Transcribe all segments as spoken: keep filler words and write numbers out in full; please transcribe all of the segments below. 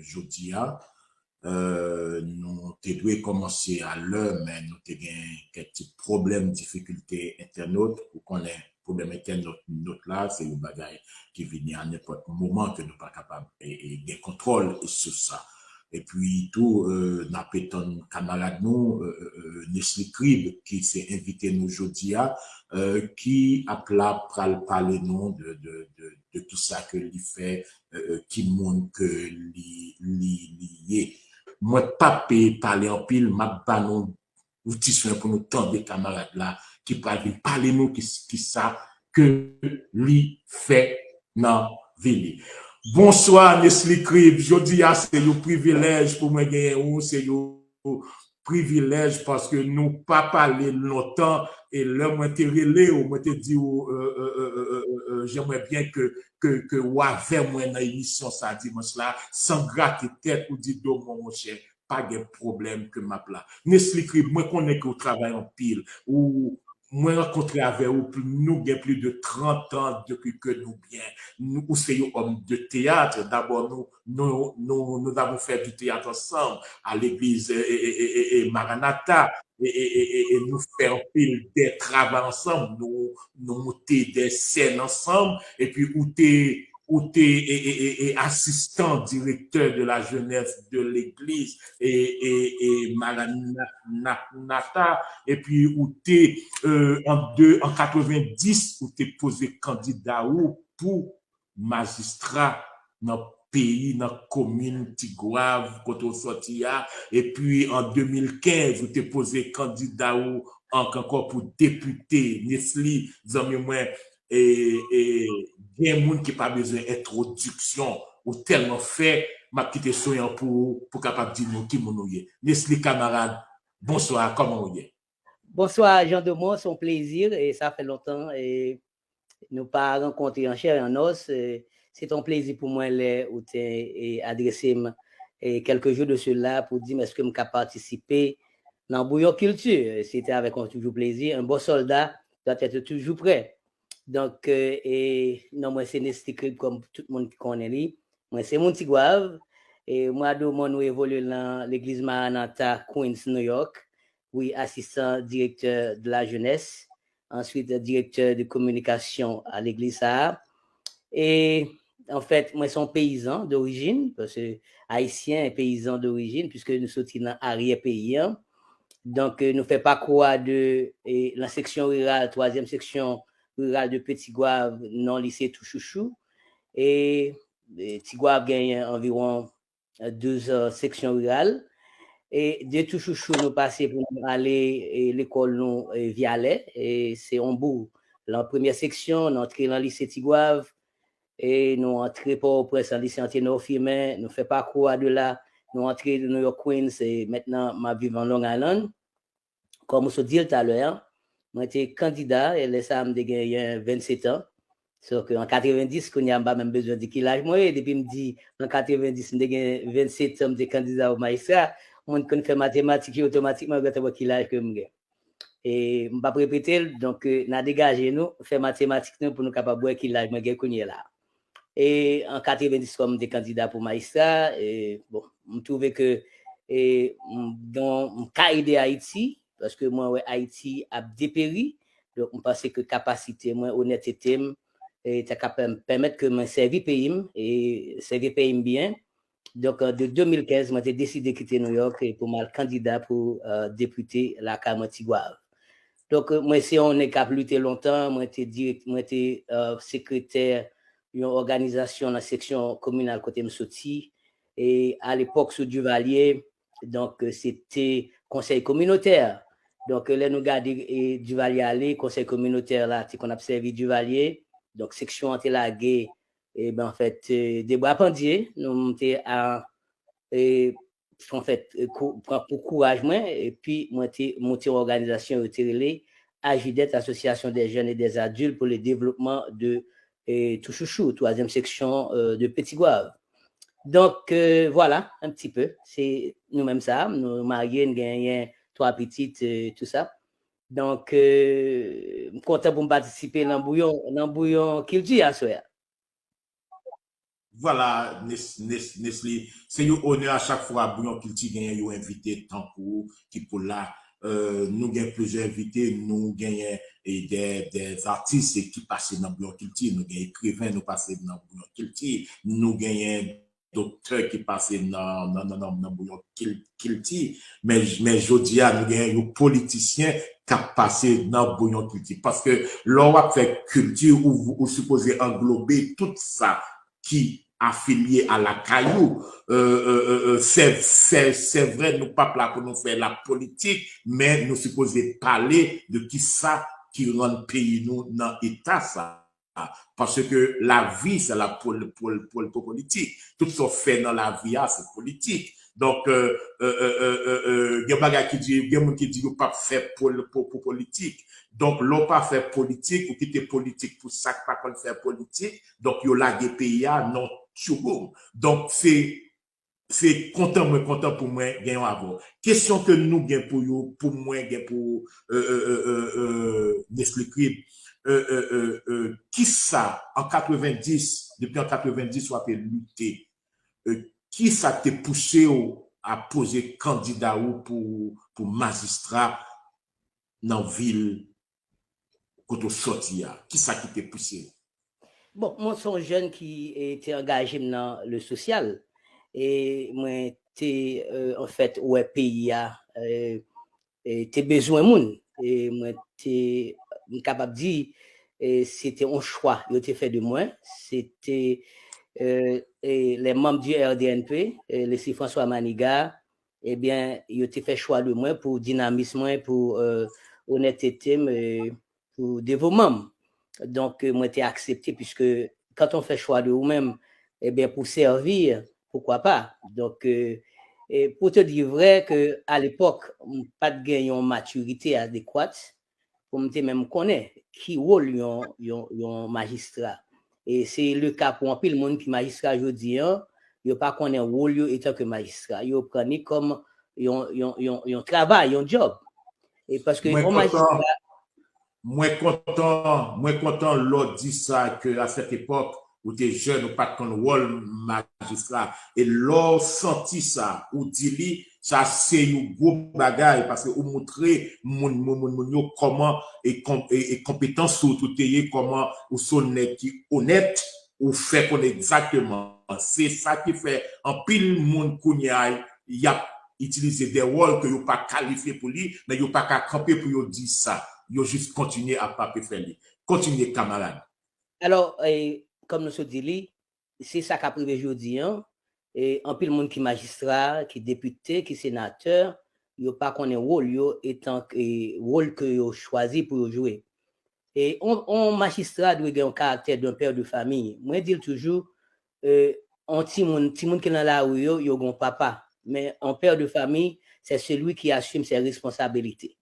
jodi a. Euh, nou te dwe kòmanse alè, men nou te gen kèk ti pwoblèm, difikilte entènot. Ou konnen pwoblèm entènot la, se yon bagay ki vini a nenpòt moman ke nou pa kapab e, e, gen kontwòl sou sa. Epi tou, euh, n ap tann kamarad nou, euh, euh, Nesly Crib, ki se envite nou jodi a, euh, ki ap la pral pale nou de, de, de, de tout sa ke li fè, euh, euh, ki moun ke li, li, li ye. Mwen p ap pale anpil, m ap ba nou yon ti swen pou nou tande kamarad la ki pral vin pale nou ki, ki sa ke li fè nan vi li. Bonswa, Nesly Crib. Jodi a, se yon privilèj pou mwen genyen ou, se yon privilèj paske nou pa pale lontan, e lè mwen te rele w, mwen te di w, euh, euh, euh, euh, euh, euh, j'aimerais bien que, que, que w avè mwen nan emisyon sa dimanch la, san grate tèt ou di do mwen, monchè, pa gen pwoblèm ke m ap la. Nesly Crib, mwen konnen ke w travay anpil, ou, mwen rankontre avè w, pl- nou gen plis de trant an depi ke nou byen, nou, ou se yon òm de teyat, dabò nou, nous, nous, nous avons fait du théâtre ensemble à l'église eh, eh, eh, eh, eh, Maranatha. E, e, e, e, e nou fè anpil de travay ansanm, nou, nou moute de sèn ansanm, epi ou te, ou te e, e, e, e, asistan direktè de la jeunesse de l'église e, e, e Maranatha, epi ou te euh, an, de, an katrevenndis, ou te poze kandida ou pou majistra nan peyi, nan komin Tigwav, kote w sòti a. Epi an de mil kenz, ou te poze kandida ou ank ankò pou depite. Nesly, zanmi mwen, e, e, gen moun ki pa bezwen entwodiksyon. Ou tèlman fè, m ap kite swen an pou ou, pou kapab di nou ki moun ou ye. Nesly, kamarad, bonswa, kòman ou ye? Bonswa, Jean Domon, se yon plezi, e sa fè lontan, e nou pa rankontre an chè e an os. E, se te yon plezi pou mwen lè ou te e, adrese m e, quelques jours de cela pou di m èske m ka patisipe nan Bouyon Kilti. Se te avèk yon toujou plezi. Un bon soldat doit être toujours prêt. Donk, e, e, non mwen se Nesly Crib, kòm tout moun ki konnen li. Mwen se moun Tigwav. E mwa de mwen nou evolye nan legliz Maranatha, Queens, New York. Wi, asistan direktè de la jeunesse, answit direktè de kominikasyon a legliz sa a. E anfèt, mwen se yon peyizan dorijin, paske ayisyen e peyizan dorijin, piske nou soti nan aryè peyi an. Donk, nou fè pakou a de e, nan seksyon riral, twazyèm seksyon riral de Petit Goâve, non li se Touchouchou. E, e Tigwav genyen anviwon douz seksyon riral. E de Touchouchou nou pase pou nou ale e, lekòl nou e, Vyalè. E se yon bou lan premyè seksyon, nou antre lan lise Tigwav. E nou antre Pòtoprens lan lise Antenor Firmin. Nou fè pakou a de la, nou antre New York Queens. E mentnan, m ap viv an Long Island. Kòm ou sot di l talè a, mwen te kandida, e lè sa a m te genyen vennset an. Sòf ke an katrevendis, kounye a m pa menm bezwen di ki laj mwen ye. Depi m di an katrevendis, m te gen vennset an, m te kandida pou majistra. Moun konn fè matematik yo otomatikman gentan wè ki laj ke m gen. E m p ap repete l, donk n a degaje nou, fè matematik nou pou nou kapab wè ki laj mwen gen kounye la. E an katrevendis, kòm m te kandida pou majistra, e, bon, m twouve ke e, m, m ka ede Ayiti, paske mwen wè Ayiti ap deperi. Donk, m panse ke kapasite mwen, onètete m, e, ta ka pèmèt ke mwen sèvi peyi m, e sèvi peyi m byen. Donk, de de mil kenz, mwen te deside kite New York e pou m al kandida pou e, depite lakay mwen Tigwav. Donk, mwen se yon nèg k ap lite lontan, mwen te dirèk, mwen te e, sekretè yon òganizasyon nan seksyon kominal kote m soti. E alepòk sou Duvalier, donk, se te konsèy kominotè. Donk, lè nou gade e, Duvalier ale, konsèy kominotè la te konn ap sèvi Duvalier. Donk, seksyon an te lage, e ben, anfèt, e, de bra pandye, nou te a, e, anfèt, e, kou, pran pou kouraj mwen, epi mwen te monte yon òganizasyon yo te rele AJDET, Association des Jeunes et des Adultes pour le Développement de e, Touchouchou, twazyèm seksyon e, de Petit Goâve. Donk, e, vwala, un petit peu. Se nou menm sa, nou marye, n genyen twa pitit, e, tout sa. Donk, e, m kontan pou m patisipe nan bouyon, nan bouyon kilti aswè a. Vwala, Nes- Nes- Nesly, se yon onè a chak fwa Bouyon Kilti genyen yon envite tankou ki pou la. Euh, nou gen plizyè envite, nou genyen e de, de atis ki pase nan Bouyon Kilti, nou gen ekriven, nou pase nan Bouyon Kilti, nou genyen doktè ki pase nan, nan, nan, nan, nan Bouyon Kil- Kilti. Men, men jodi a, nou genyen yon politisyen k ap pase nan Bouyon Kilti. Paske lè w ap fè kilti, ou, ou sipoze anglobe tout sa ki afilye a lakay ou. Euh, euh, euh, euh, se, se, se vre, nou p ap la pou nou fè la politik, men nou sipoze pale de kisa ki rann peyi nou nan eta sa. Paske lavi, se la pol- pol- pol- pol- politik. Tout sa w fè nan lavi a, se politik. Donk, euh, euh, euh, euh, euh, euh, gen bagay ki di, gen moun ki di yo p ap fè pol- po- po- politik. Donk, lè w pa fè politik, ou kite politik pou sa k pa konn fè politik, donk yo lage peyi a nan tchouboum. Donk, se se kontan mwen kontan pou mwen gen yon avè w. Kesyon ke nou gen pou yo, pou mwen gen pou euh, euh, euh, euh, euh, Nesly Crib, euh, euh, euh, euh, kisa an katrevendis, depi an katrevendis w ape lite, euh, kisa te pouse w a poze kandida ou pou, pou majistra nan vil kote w sòti a? Kisa ki te pouse w? Bon, mwen se yon jèn ki e, te angaje m nan le sosyal. E mwen te, e, anfèt, wè peyi a e, e, te bezwen moun. E mwen te, m kapab di, e, se te yon chwa yo te fè de mwen. Se te e, e, les membres du R D N P, e, Leslie François Manigat, ebyen, yo te fè chwa de mwen pou dinamis mwen, pou e, onètete m, e, pou devouman m. Donk, e, mwen te aksepte, puisque quand on fait choix de ou-même, eh bien, pour servir, pourquoi pas? Donk, e, e pou te di vrè ke a lepòk, m pa t gen yon matirite adekwat pou m te menm konnen ki wòl yon, yon, yon majistra. E se le ka pou anpil moun ki majistra jodi an, yo pa konnen wòl yo etan ke majistra. Yo pran ni kòm yon, yon, yon, yon travay, yon djòb. E paske Mwen yon kontan, majistra, mwen kontan, mwen kontan lè w di sa ke a sèt epòk, ou te jèn, ou pa t konn wòl majistra. E lè w santi sa, ou di li, sa se yon gwo bagay, paske ou moutre moun, moun, moun, moun yo kòman e, kon- e, e konpetans ou, ou te ye, kòman ou se yon nèg ki onèt, ou fè konnen egzakteman. Se sa ki fè anpil moun kounye a, y ap itilize de wòl ke yo pa kalifye pou li, men yo pa ka kanpe pou yo di sa. Yo jis kontinye ap ape fè li. Kontinye, kamarad. Alò, e, kòm nou sot di li, se sa k ap rive jodi an. E, anpil moun ki majistra, ki depite, ki senatè, yo pa konnen wòl yo etan ke wòl ke yo chwazi pou yo jwe. E on, on majistra dwe gen yon karaktè d'un père de famille. Mwen di l toujou, e, on timoun, timoun ki nan lari yo, yo gen yon papa. Men on père de famille, c'est celui qui assume ses responsabilités.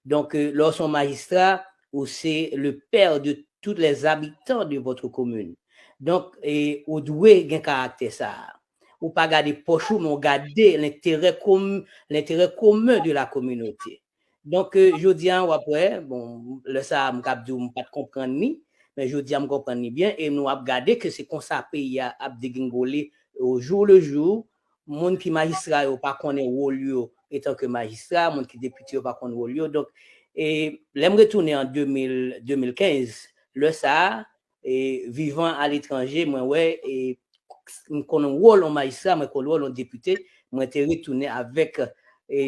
Donk, e, lè w se yon majistra, ou se le père de tous les habitants de votre commune. Donk, e, ou dwe gen karaktè sa a. Ou pa gade pòch ou, men ou gade lenterè kom, lenterè komen de la kominote. Donk, e, jodi a, w ap wè, bon, lè sa a, m kab di w, m pa t konprann li, men jodi a, m konprann li byen, e nou ap gade ke se konsa peyi a ap degringole au jour le jour, moun ki majistra yo pa konnen wòl yo etan ke majistra, moun ki depite yo pa konn wòl yo. Donk, e lè m retounen an de mil, de mil kenz, lè sa a, e vivan aletranje, mwen wè, e m konn wòl yon majistra, mwen konn wòl yon depite, mwen te retounen avèk, e,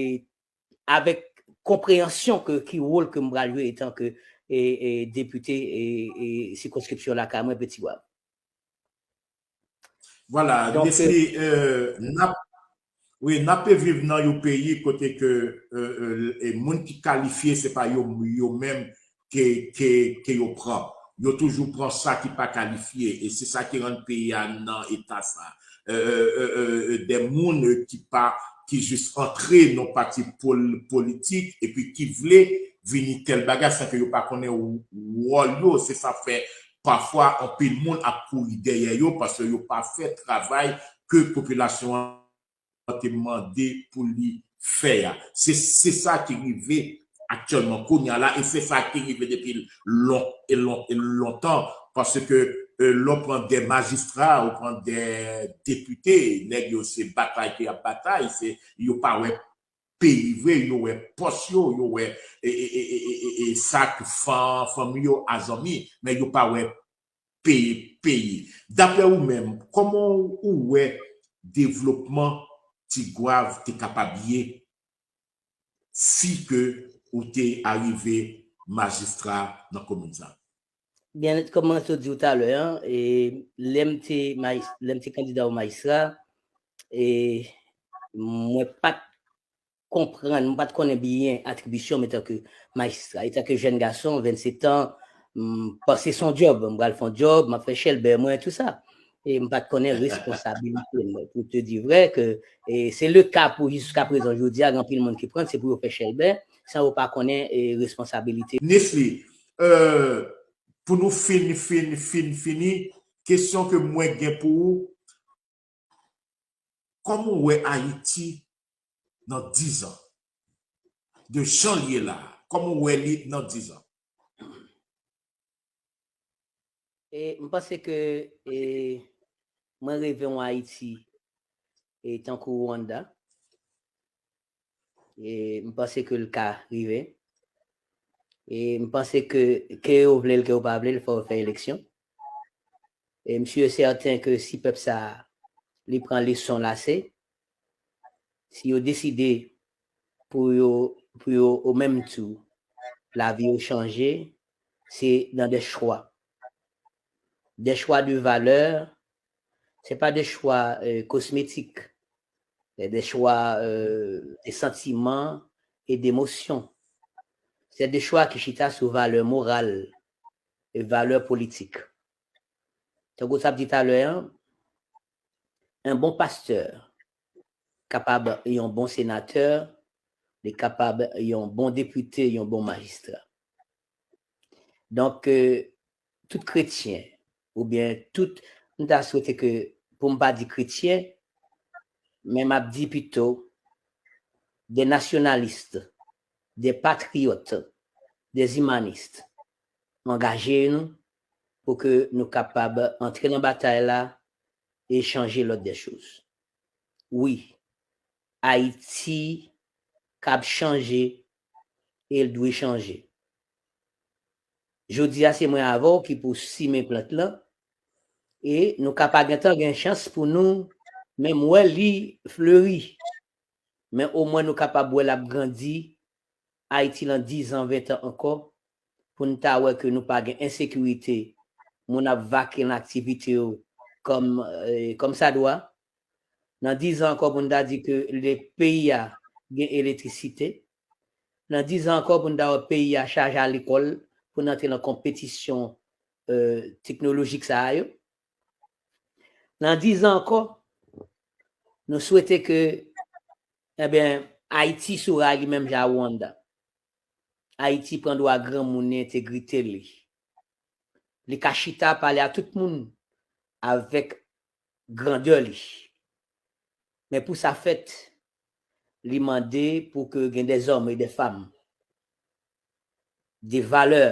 avèk konpreyansyon ke ki wòl ke m pral jwe etan ke, e, e, depite, e, e sikonskripsyon lakay mwen, Petit Goâve. Vwala, Donk, Nesly, euh, n ap, wi, n ap viv nan yon peyi kote ke euh, euh, e moun ki kalifye, se pa yo, yo menm ke, ke, ke yo pran. Yo toujou pran sa ki pa kalifye, e se sa ki rann peyi a nan eta sa. Euh, euh, euh, euh, de moun euh, ki pa, ki jis antre nan pati pol- politik, epi ki vle vini tèl bagay, san ke yo pa konnen w- wòl yo. Se sa fè pafwa anpil moun ap kouri dèyè yo, paske yo pa fè travay ke popilasyon an te mande pou li fè a. Se, se sa ki rive aktyèlman, kounye a la, e se sa ki rive depi lon- e lon- e lontan, paske lè w pran de majistra, ou pran de depite, nèg yo se batay ke y ap batay, se, yo pa wè peyi vre, yo wè pòs yo, yo wè e, e, e, e, e, e sa k fan, fanmi yo a zanmi, men yo pa wè peyi, peyi. Daprè ou menm, kòman ou wè devlopman Tigwav te kapab ye si ke ou te arive majistra nan komin sa? Byen, kòm mwen sot di w talè an, e, lè m te majis- lè m te kandida o majistra, e, mwen pa t konprann, mwen pa t konnen byen atribisyon m etanke majistra. Etanke jèn gason, vennsetan, m panse se yon djòb, m pral fè yon djòb, m ap fè chèlbè mwen, tou sa. E m pa t konnen responsabilite m. Pou te di vrè, ke e se le ka pou jiska prezan, jodi a, gen anpil moun ki pran, se pou yo fè chèlbè, san yo pa konnen e responsabilite. Nesly, euh, pou nou fin, fin, fin, fini, kesyon ke mwen gen pou ou, kòman w wè Ayiti nan diz an? De jan l ye la, kòman w wè li nan diz an? E m panse ke e, mwen reve yon Ayiti e tankou Rwanda. E m panse ke l ka rive. E m panse ke, ke yo vle l, ke yo pa vle l, fò yo fè eleksyon. E m si e sèten ke si pèp sa a, li pran leson l ase, si yo deside pou yo, pou yo, o menm tou, lavi yo chanje, se nan de chwa. Des choix de valeur, c'est pas des choix euh, cosmétiques, c'est des choix euh, de sentiments et d'émotions. C'est des choix ki chita sou valè moral e valè politik. Tankou sa ap di talè an, un bon pasteur kapab yon bon senatè, li kapab yon bon depite, yon bon majistra. Donk, euh, tout kretyen, oubyen tout, m ta swete ke, pou m pa di kretyen, men m ap di pito de nasyonalis, de patriyòt, de imanis, angaje nou pou ke nou kapab antre nan batay la e chanje lòd de choz. Wi, Ayiti kab chanje e l dwe chanje. Jodi a se mwen avè w ki pou simen plant lan e nou ka pa gentan gen chans pou nou menm wè li fleri. Men omwen nou kapab wè l ap grandi Ayiti lan diz an, ven tan ankò pou n ta wè ke nou pa gen ensekirite, moun ap vake nan aktivite yo kòm, kòm sa dwa. Nan diz an ankò pou n ta di ke peyi a gen elektrisite. Nan diz an ankò pou n ta wè peyi a chaje a lekòl pou n antre nan konpetisyon teknolojik sa a yo. Nan diz an ankò, nou swete ke, enben, Ayiti sou ray li menm jan a Rwanda. Ayiti pran dwa granmoun li, entegrite li. Li ka chita pale a tout moun avèk grandè li. Men pou sa fèt, li mande pou ke gen dèzòm e dèfanm, de valè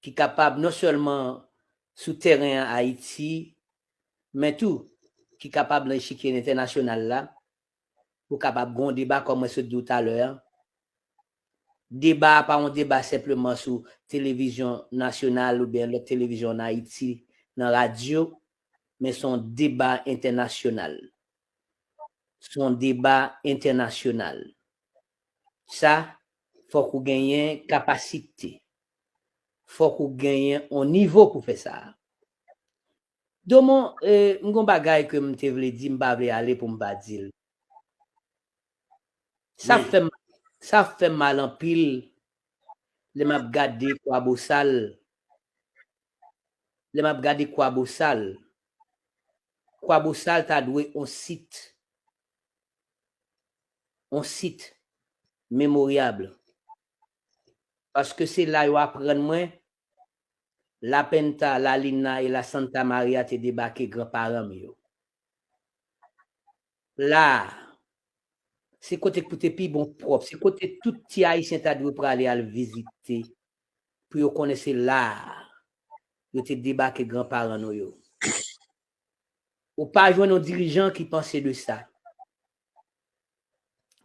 ki kapab non sèlman sou tèren an Ayiti, men tou ki kapab nan echikye entènasyonal la, pou kapab gen yon deba kòm mwen sot di w talè an. Deba a pa yon deba senpleman sou televizyon nasyonal oubyen lòt televizyon an Ayiti, nan radyo, men se yon deba entènasyonal. Se yon deba entènasyonal. Sa, fòk ou genyen kapasite. Fòk ou genyen yon nivo pou fè sa. Domon, eh, m gon bagay ke m te vle di, m pa vle ale pou m pa di l. Sa fè m, sa fè m mal anpil lè m ap gade Kwabosal. Lè m ap gade Kwabosal. Kwabosal ta dwe on sit. On sit memoryab. Paske se la yo aprann mwen La Pinta, La Linda e La Santa Maria te debake granparan m yo. La a, se kote k pou te pi bon pwòp, se kote tout ti Ayisyen ta dwe prale al vizite pou yo konnen se la a yo te debake granparan nou yo. Ou pa jwenn yon dirijan ki panse de sa.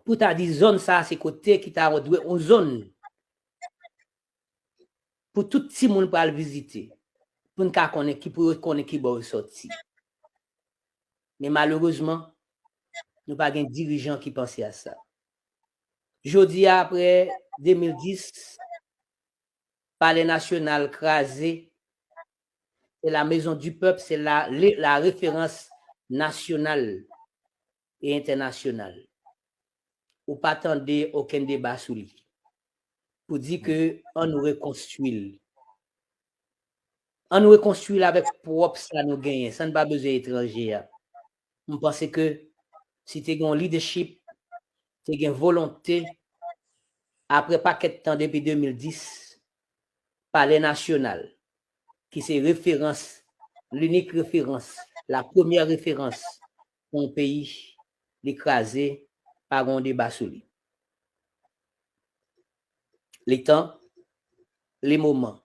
Pou ta di zòn sa se kote ki ta dwe yon zòn pou tout timoun pral vizite, pou n ka konnen ki, pou yo konnen ki bò yo sòti. Men malerezman, nou pa gen dirijan ki panse a sa. Jodi a, apre de mil dis, Palè Nasyonal kraze, se la Maison du Peuple, se la, le- la référence nationale et internationale. Ou pa tande okenn deba sou li. Pou di ke ann nou rekonstwi l. Ann nou rekonstwi l avèk pwòp sa nou genyen, san n pa bezwen etranje a. M panse ke si te gen yon leadership, te gen volonte, apre pakèt tan depi de mil dis, Palè Nasyonal, ki se referans, linik referans, la premyè referans pou yon peyi, li kraze, pa gen yon deba sou li. Li tan, li moman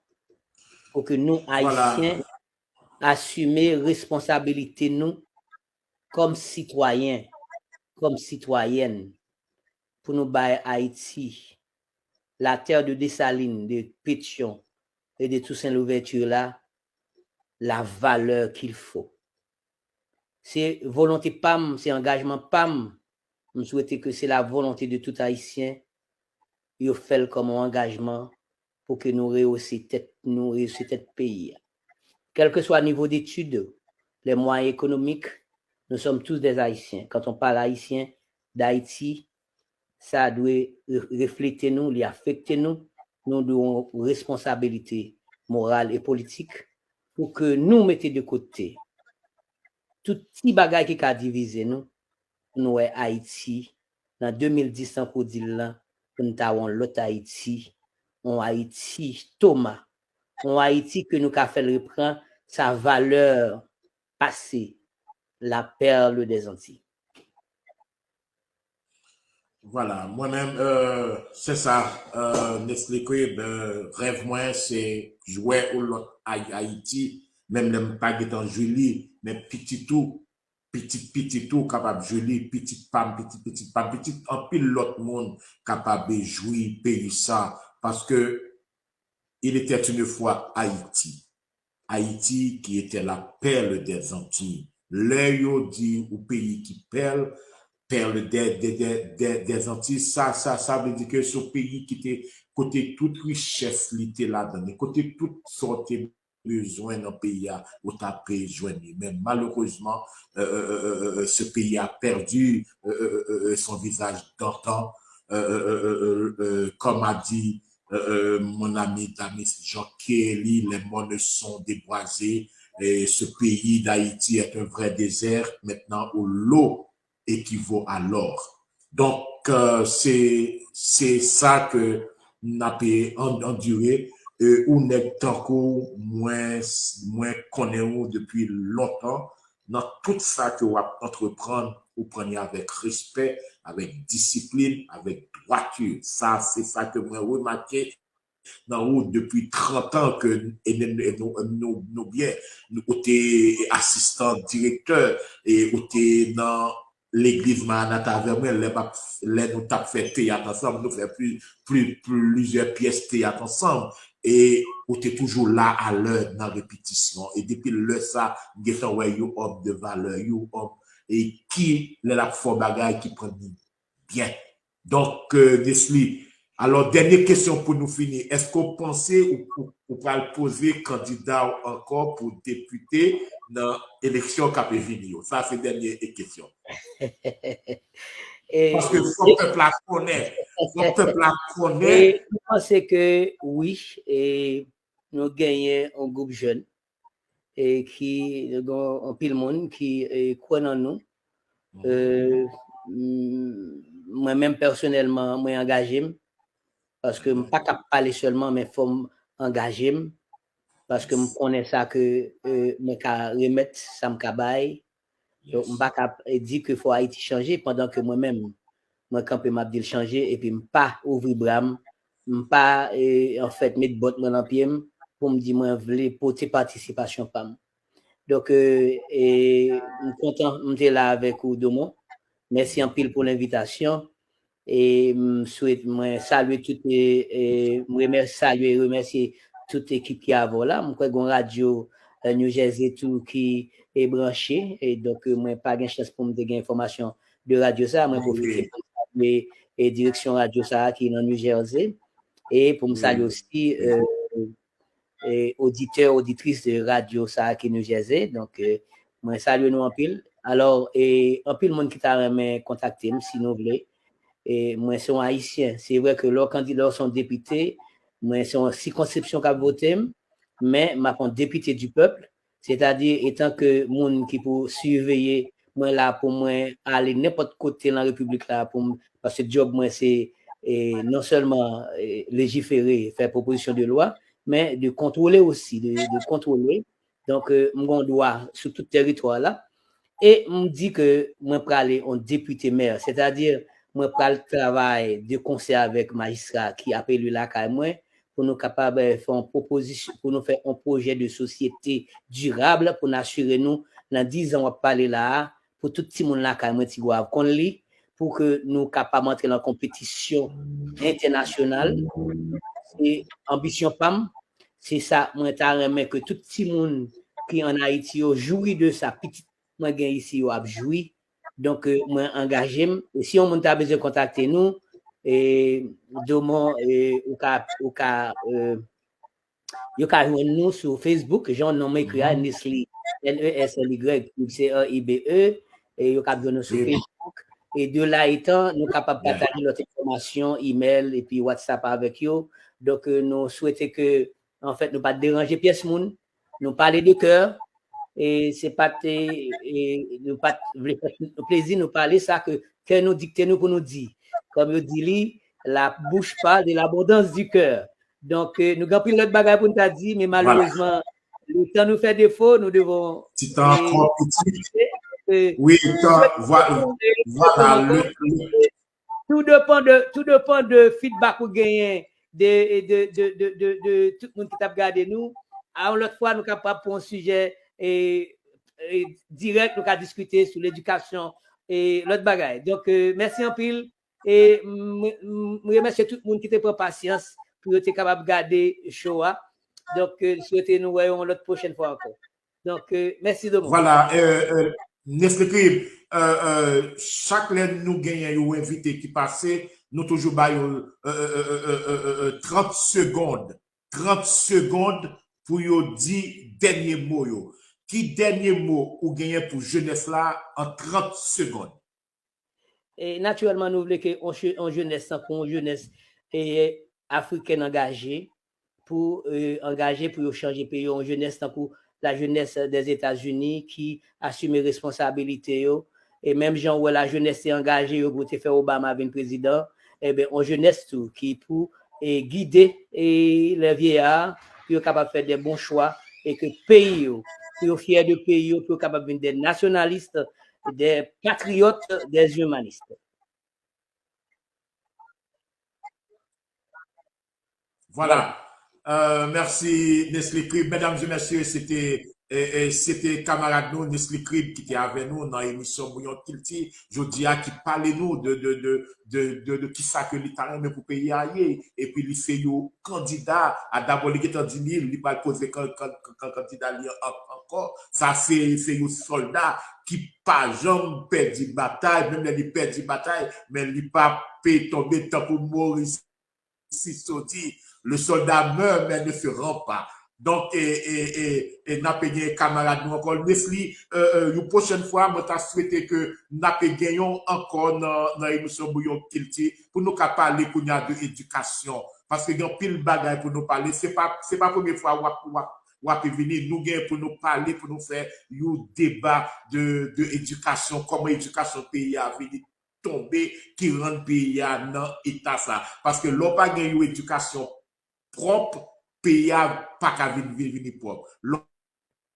pou ke nou, Ayisyen, asime responsabilite nou kòm sitwayen, kòm sitwayèn, pou nou bay Ayiti, la terre de Dessalines, de Pétion et de Toussaint Louverture la, la valeur qu'il faut. Se volonte pa m, se angajman pa m. M swete ke se la volonte de tout Ayisyen, yo fè l kòm yon angajman pou ke nou rehausse tèt nou, rehausse tèt peyi a. Quel que soit niveau d'études, les moyens économiques, nous sommes tous des Haïtiens. Quand on parle haïtien, d'Haïti, sa dwe re- reflete nou, li afekte nou. Nou dwe yon responsabilite moral e politik pou ke nou mete de kote tout ti bagay ki ka divize nou, pou nou wè Ayiti nan de mil dis, tankou w di l lan, pou n ta wè yon lòt Ayiti, yon Ayiti Toma, yon Ayiti ke nou ka fè l reprann sa valè pase, la perle des Antilles. Vwala, mwen menm, euh, se sa, euh, Nesly Crib, euh, rèv mwen se jwe yon lòt Ay- Ayiti, menm lè m pa gentan jwi li, men pitit ou, pitit pitit ou kapab jwi li, pitit pa m, pitit pitit pa m, pitit anpil lòt moun kapab jwi peyi sa, paske il était une fois Haïti. Haïti qui était la perle des Antilles. Lè yo di ou peyi ki pèl, perle des, des, des, des, des Antilles, sa, sa, sa vle di ke se yon peyi ki te, kote tout richès li te ladan, kote tout sa w te bezwen nan peyi a, ou ta pe jwenn li. Men malerezman, euh, euh, euh, euh, ce pays a perdu euh, euh, euh, euh, son visage d'antan. Euh, euh, euh, euh, euh, comme a dit euh, euh, mon ami Damis Jean Kelly, les mornes sont déboisés. Et ce pays d'Haïti est un vrai désert maintenant où l'eau équivaut à l'or. Donk, euh, se se sa ke n ape an- andire. E ou nèg tankou mwen, mwen konnen ou depi lontan. Nan tout sa ke w ap antreprann, ou pran li avèk respè, avèk disiplin, avèk dwati. Sa, se sa ke mwen remake nan ou depi trant an ke e, e, e nou, nou, nou byen. Nou, ou te asistan direktè e ou te nan legliz Maranata avè mwen lè m ap, lè nou t ap fè teyat ansanm, nou fè pli, pli, plizyè pyès teyat ansanm e ou te toujou la alè nan repetisyon. E depi lè sa, m gentan wè yon òm de valè, yon òm e ki lè l ap fè yon bagay ki pran li byen. Donk, euh, Nesly, alò, dènye kesyon pou nou fini. Èske w panse ou, ou, ou pral poze kandida w ankò pou depite nan eleksyon k ap vini yo? Sa se dènye kesyon. Paske fòk pèp la konnen. Fòk pèp la konnen. M panse ke wi, e nou genyen yon gwoup jèn e ki gen anpil moun ki e, kwè nan nou. E, m- mwen menm pèsonèlman, mwen angaje m. Paske m pa ka pale sèlman, men fò m angaje m. Paske m konnen sa ke e, mwen ka remèt, sa m ka bay. Donk, m pa ka e, di ke fò Ayiti chanje pandan ke mwen menm, mwen kanpe m ap di l chanje epi m pa ouvri bra m, m pa e, anfèt met bòt mwen nan pye m, pou m di mwen vle pote patisipasyon pa m. Donk, e, e, m kontan, m te la avèk ou, Domon. Mèsi anpil pou lenvitasyon. E m swete, mwen salye tout, e, e, m remè-, salye e remèsye tout ekip ki avè w la. M kwè gen yon radyo, e, New Jersey tou ki e branche. E donk, e, mwen pa gen chans pou m te gen enfòmasyon de radyo sa. Mwen pwofite pou m salye, e, direksyon radyo sa ki nan New Jersey. E pou m salye osi, e, e, oditè, oditris de radyo sa a ki New Jersey. Donk, e, mwen salye nou anpil. Alò, e, anpil moun ki ta renmen kontakte m, si nou vle. E, mwen se yon Ayisyen. Se vre ke lè w kandi-, lè w se yon depite, mwen se yon sikonskripsyon k ap vote m, men m ap yon depite di pèp. Sètadi, etan ke moun ki pou siveye, mwen la pou mwen ale nenpòt kote nan repiblik la pou m, paske djòb mwen se, e, non sèlman, e, lejifere, fè pwopozisyon de lwa, men de kontwole osi, de, de kontwole. Donk, e, m gen dwa sou tout teritwa la. E m di ke mwen prale yon depite mè, sètadi mwen pral travay de konsè avèk majistra ki ap eli lakay mwen pou nou kapab, e, fè yon pwopozisyon, pou nou fè yon pwojè de sosyete dirab pou n asire nou nan diz an w ap pale la a, pou tout timoun lakay mwen Tigwav konn li, pou ke nou kapab antre nan konpetisyon entènasyonal. Se anbisyon pa m, se sa mwen ta renmen ke tout timoun ki ann Ayiti yo jwi de sa, pitit mwen gen isi yo ap jwi. Donk, e, mwen angaje m. E si yon moun ta bezwen kontakte nou, e, Domon, e, ou ka, ou ka, e, yo ka jwenn nou sou Facebook, jan non m ekri a, Nesly, N E S L Y, Crib, C R I B E, e yo ka jwenn nou sou Facebook. E de la etan, nou kapab pataje lòt enfòmasyon, imèl, epi WhatsApp avèk yo. Donk, e, nou swete ke, anfèt, nou pa t deranje pyès moun. Nou pale de kè, e se pa t, e, e nou pa t vle fè nou plezi, nou pale sa ke kè nou dikte nou pou nou di. Kòm yo di li, la bouche parle de l'abondance du cœur. Donk, e, nou gen anpil lòt bagay pou n ta di, men malerezman, letan nou fè defo, nou devon, ti tan e, ankò, piti. E, wi, tan, vwa-, vwala, le, le, tout depan de, tout depan de feedback ou genyen de, de, de, de, de, de tout moun ki t ap gade nou. A yon lòt fwa, nou kapab pran yon sijè, e, e, dirèk, nou ka diskite sou ledikasyon e lòt bagay. Donk, e, mèsi anpil. E m, m, m remèsye tout moun ki te pran pasyans pou yo te kapab gade show a. Donk, e, swete nou wè yon lòt pwochèn fwa ankò. Donk, e, mèsi Domon. Vwala, e, e, Nesly Crib, e, e, chak lè nou genyen yon envite ki pase, nou toujou ba yo, e, e, trant segonn. Trant segonn pou yo di dènye mo yo. Ki dènye mo ou genyen pou jenès la an trant segonn? E natirèlman, nou vle ke on che-, on jenès tankou on jenès, e, afrikèn angaje pou, e, angaje pou yo chanje peyi yo, on jenès tankou la jeunesse des États-Unis ki asime responsabilite yo. E menm jan ou wè la jeunesse te angaje yo pou te fè Obama vin prezidan, e ben, on jenès tou ki pou, e, gide, e, les vieillards pou yo kapab fè de bon chwa e ke peyi yo, pou yo fyè de peyi yo, pou yo kapab vin de nasyonalis, des patriotes, des humanistes. Vwala. E, mèsi, Nesly Crib. Medam e mesye, se te, e, e, se te kamarad nou, Nesly Crib, ki te avè nou nan emisyon Bouyon Kilti, jodi a, ki pale nou de, de, de, de, de, de kisa ke li ta renmen pou peyi a ye. Epi li se yon kandida. A, dabò, li gentan di li, li pral poze kan-, kan-, kan-, kan-, kandida li an-, ankò. Sa se, se yon sòlda ki pa janm pèdi batay, menm lè li pèdi batay, men li pa pe tonbe tankou Moris Sissoco di, le soldat meurt, mais ne se rend pas. Donk, e, e, e, e n ape gen kamarad nou ankò, Nesly, e, e, yon pwochèn fwa, mwen ta swete ke n ape genyen w ankò nan, nan emisyon Bouyon Kilti, pou nou ka pale kounye a de edikasyon. Paske gen anpil bagay pou nou pale. Se pa, se pa premye fwa w ap, w ap, w ap vini. Nou gen pou nou pale, pou nou fè yon deba de, de edikasyon, kòman edikasyon peyi a vini tonbe, ki rann peyi a nan eta sa. Paske lè w pa gen yon edikasyon pwòp, peyi a pa ka vin, vin, vini pwòp. Lè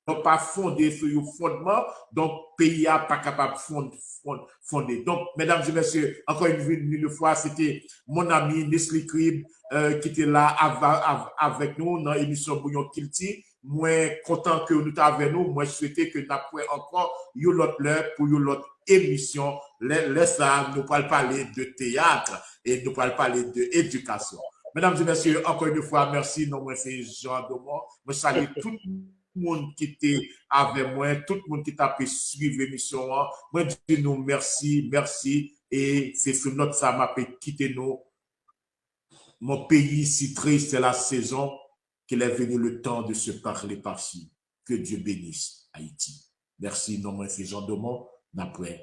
pa fonde sou yon fondman, donk peyi a pa kapab fon- fon- fonde. Donk, medam e mesye, ankò yon vin- yon fwa, se te mon ami Nesly Crib, euh, ki te la av- av- avèk nou nan emisyon Bouyon Kilti. Mwen kontan ke nou t avè nou. Mwen swete ke n ap wè ankò yon lòt lè pou yon lòt emisyon. Lè, lè sa, nou pral pale de teyat e nou pral pale de edikasyon. Medam e mesye, ankò yon fwa, mèsi. Non mwen se Jean Domon. Mwen salye tout moun ki te avè mwen, tout moun ki t ap swiv emisyon an. Mwen di nou mèsi, mèsi. E se sou nòt sa m ap kite nou. Mon pays si triste, c'est la saison qu'il est venu le temps de se parler par-ci. Que Dieu bénisse Haïti. Mèsi, non mwen se Jean Domon, n ap wè